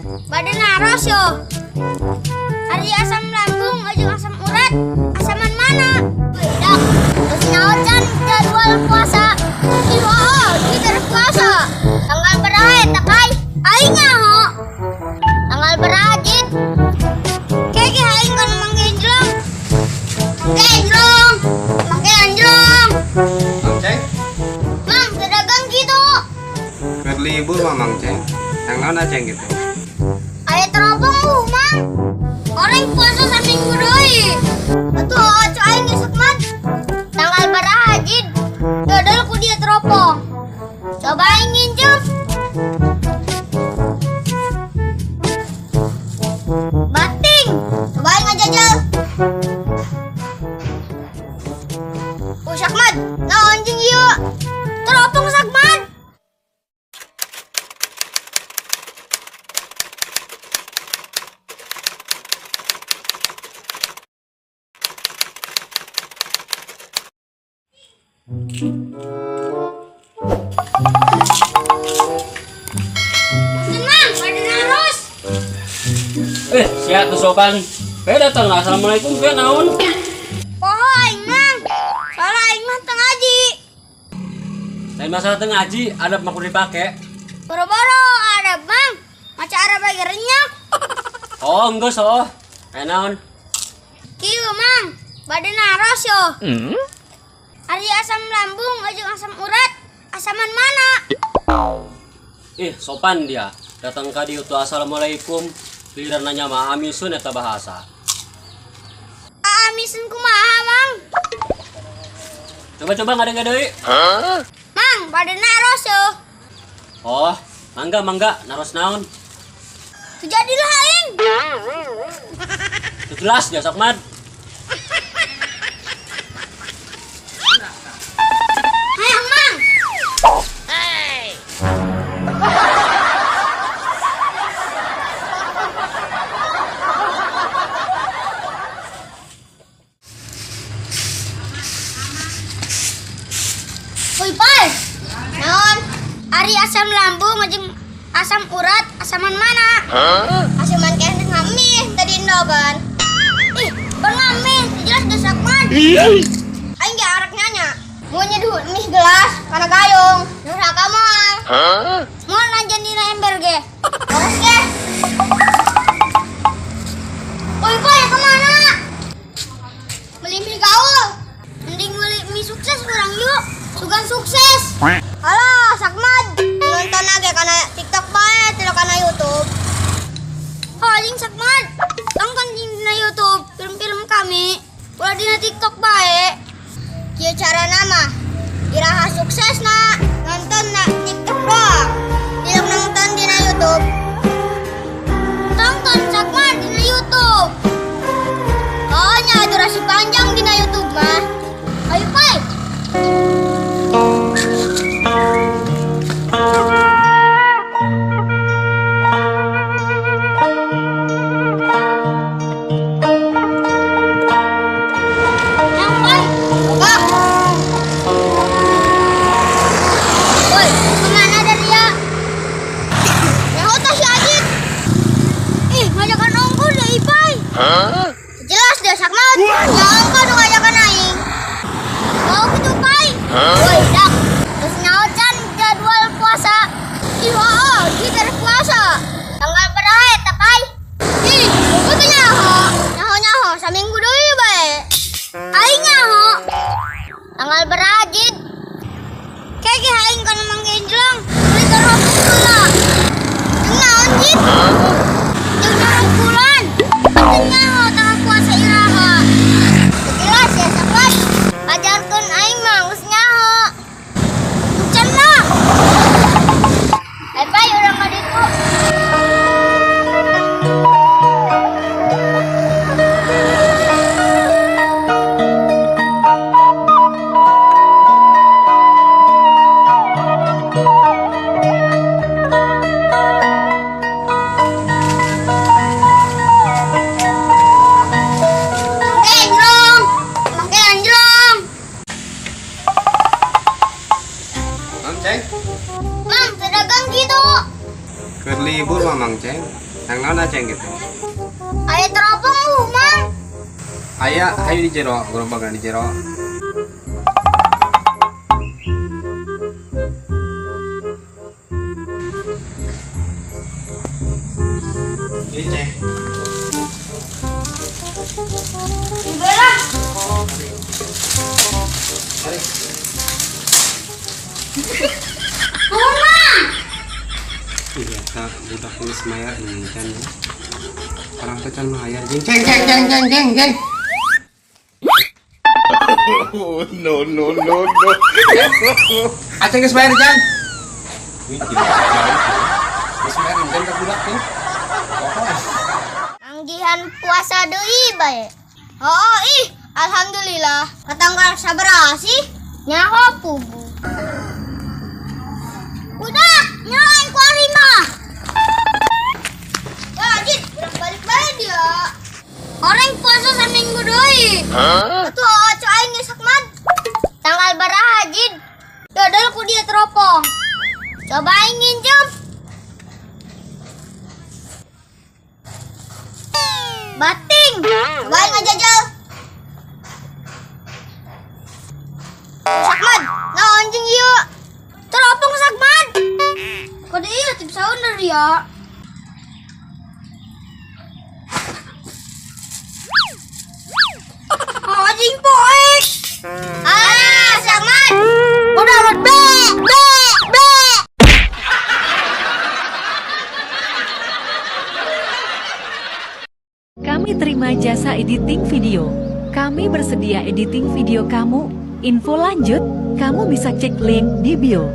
Bade naros yo. Ari asam lambung jeung asam urat, asaman mana? Dak, terus naon can jadwal puasa? Ih, oh, di beres puasa. Tanggal beraha eta kai? Aing nyaho. Tanggal beraha jid? Keke aing kana Mang Genjrong. Mang Genjrong. Mang Genjrong. Mang Ceng, Mang, pedagang gitu. keur libur mah Mang Ceng. Yang naon Aceng gitu. Aya teropong bu, Mang. Orang puasa saminggu deui. Atuh aco aing geus man. Tanggal baraha jid? Dodol ku dia teropong. Coba aing nginjem. Bating. Coba aing ngajajal. Oh, Sakmad, naon jeung ieu? Teropong Sakmad. Tenang, pada naros. Siap tuh sopan. Datang lah. Assalamualaikum, ke naon? Poho aing mang. Soalnya aing mah teu ngaji. Lain masalah teu ngaji, adab mah kudu dipake. Boro-boro adab mang. Maca Arab lagi renyok. Oh, enggak so. Naon? Kieu mang, bade naros yo. Ari asam lambung jeung asam urat, asaman mana? Ih, sopan dia. Datang ka dieu tuh assalamualaikum. Giliran nanya mah amisun eta bahasa. Amisun kumaha mang? Coba-coba ngadeng deui. Mang, bade naros yo. Oh, mangga mangga naros naon? Teu jadilah aing. Teu jelas dia sok mad. Hayang mang. Woi, Pai. Naon? Ari asam lambung jeung asam urat, asaman mana? Asaman kene ngamih tadi indogan. Ih, ban ngamih, jelas desak man. Aing ge arek nanya. Mau nyeduh mie gelas kana gayung. Nu raka moal. Moal nanjen dina ember ge. Terus ge. Woi, Pai, kemana? Beli mie gaul. Mending beli mie sukses urang yuk. Sugan sukses. Alah, Sakmad. Nonton aja kana TikTok bae, tidak kana YouTube. Oh, anjing Sakmad. Tonton dina YouTube film-film kami. Ulah dina TikTok bae. Kieu carana mah iraha suksesna nonton na TikTok doang. Tidak nonton dina YouTube. Tonton Sakmad dina YouTube. Oh, nya durasi panjang dina YouTube mah. Ayo, Pai. Yang Pai. Buka. Woi, kemana dari ya? Nyaho tah si Ajit. Ih, ngajakan ongko deh, Pai. Jelas deh, Sakmad. Ya ongko nu ngajakan aing. Oh, gitu, Pai. Woi, dak. Terus naon can jadwal puasa? Ih, oh, di beres puasa. Tanggal beraha eta, Pai? Ih, gua teu nyaho. Nyaho-nyaho saminggu deui bae. Aing nyaho. Tanggal beraha, Jid? Keke aing kana Mang Genjrong. Beli teropong heula. Jeung naon, Jid? Jeung narungkulan. Teu nyaho tanggal puasa iraha. Jelas ya, Sakmad. Ajarkeun aing mah geus nyaho. Encan lah. Eh, Pai, urang ka ditu. Genjrong. Mang Genjrong. Mang Ceng, Mang, pedagang gitu. keur libur mah Mang Ceng. Yang naon Aceng gitu? Aya teropong Mang. Aya, hayu di jero, gerobakan di jero. Ini Ceng. Ibalah. Mari. Mang. Iya, tak budak geus mayar ini can. Orang teh can mayar jeung ceng ceng ceng ceng ceng ceng. Oh, no, no, no, no. Aceng geus bayar can. Wih, gila. Geus bayar can ka budak teh. Manggihan puasa deui bae. Oh, ih, alhamdulillah. Katanggal sabaraha sih? Nyaho pugu. Udah, nyalain ku ari mah. Ya, Jit, balik bae dia. Orang puasa saminggu deui. Atuh oco aing geus sakmad. Tanggal baraha, Jit? Dodol ku dia teropong. Coba aing nginjem. Bating. Coba aing ngajajal. Sakmad, naon jeung ieu? Teropong Sakmad. Kode ieu teu bisa bener ya. Anjing poek. Ah, Sakmad. Udah be be be. Kami terima jasa editing video. Kami bersedia editing video kamu. Info lanjut, kamu bisa cek link di bio.